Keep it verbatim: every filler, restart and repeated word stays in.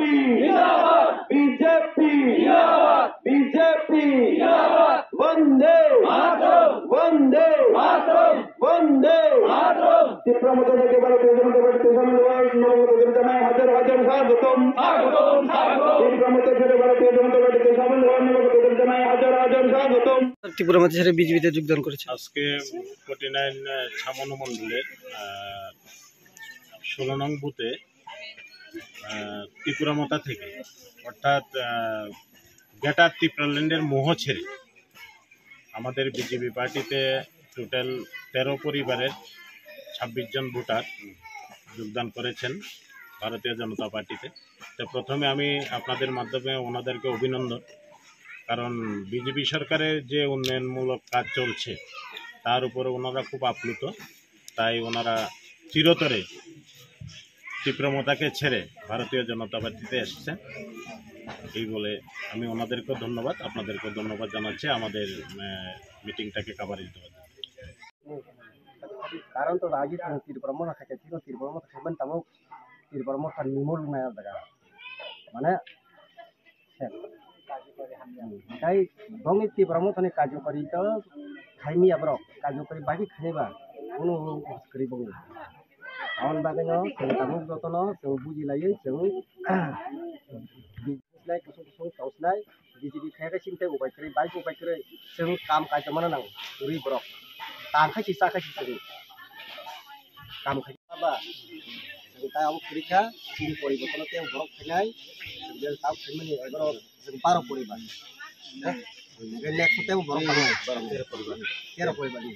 জিন্দাবাদ। বিজেপি। জিন্দাবাদ। বিজেপি। জিন্দাবাদ। বন্দে মাতরম। বন্দে মাতরম। বন্দে মাতরম। ত্রিপুরা মথা থেকে ভারতীয় জনতা পার্টিতে সামিল হওয়ার নবাগতদের জানাই হাজার হাজার স্বাগতম। স্বাগতম, স্বাগতম। ত্রিপুরা মথা থেকে ভারতীয় জনতা পার্টিতে সামিল হওয়ার নবাগতদের জানাই হাজার হাজার স্বাগতম। ত্রিপুরা মথা ছেড়ে বিজেপিতে যোগদান করেছে। আজকে ফর্টি নাইন, আহ, ছামনু মণ্ডলের, আহ, ষোলো নং বুথে, আহ, ত্রিপুরা মথা থেকে, অর্থাৎ, আহ, গ্রেটার ত্রিপুরাল্যান্ডের মোহ ছেড়ে আমাদের বিজেপি পার্টিতে টোটাল তেরো পরিবারের ছাব্বিশ জন ভোটার যোগদান করেছেন ভারতীয় জনতা পার্টিতে। তো প্রথমে আমি আপনাদের মাধ্যমে ওনাদেরকে অভিনন্দন, কারণ বিজেপি সরকারের যে উন্নয়নমূলক কাজ চলছে, তার উপরে ওনারা খুব আপ্লুত। তাই ওনারা চিরতরে ত্রিপুরা মথাকে ছেড়ে ভারতীয় জনতা পার্টিতে এসেছেন। এই বলে আমি ওনাদেরকেও ধন্যবাদ, আপনাদেরকেও ধন্যবাদ জানাচ্ছি আমাদের, আহ, মিটিংটাকে কাভারেজ দেওয়ার জন্য। Karon to agi tong Tripura motha khaikhe, chini Tripura motha khaimani tamo Tripura motha nimo lwngnai o jaga. Mane, se. Tei bongni Tripura mothani kajokari to khaimya borok, kajokari bai khe khainai ba, kunu kwrwi bongni. Aboni bagwino chwng tabuk jotono chwng bujilaiwi chwng business kusung kusung tongsinai, B J P khaikhe sini tei upai kwrwi, bai upai kwrwi chwng kam kaisa mana nang kwrwi borok. Tang khai si cha khai si chwng kam khai ba chwng tai abo kwrwi kha, chini poribortono tei borok khainai, chwng je tam khaimani oro chwng baro poribar. Next tei borok khainai, tero poribar ni, tero poribar ni.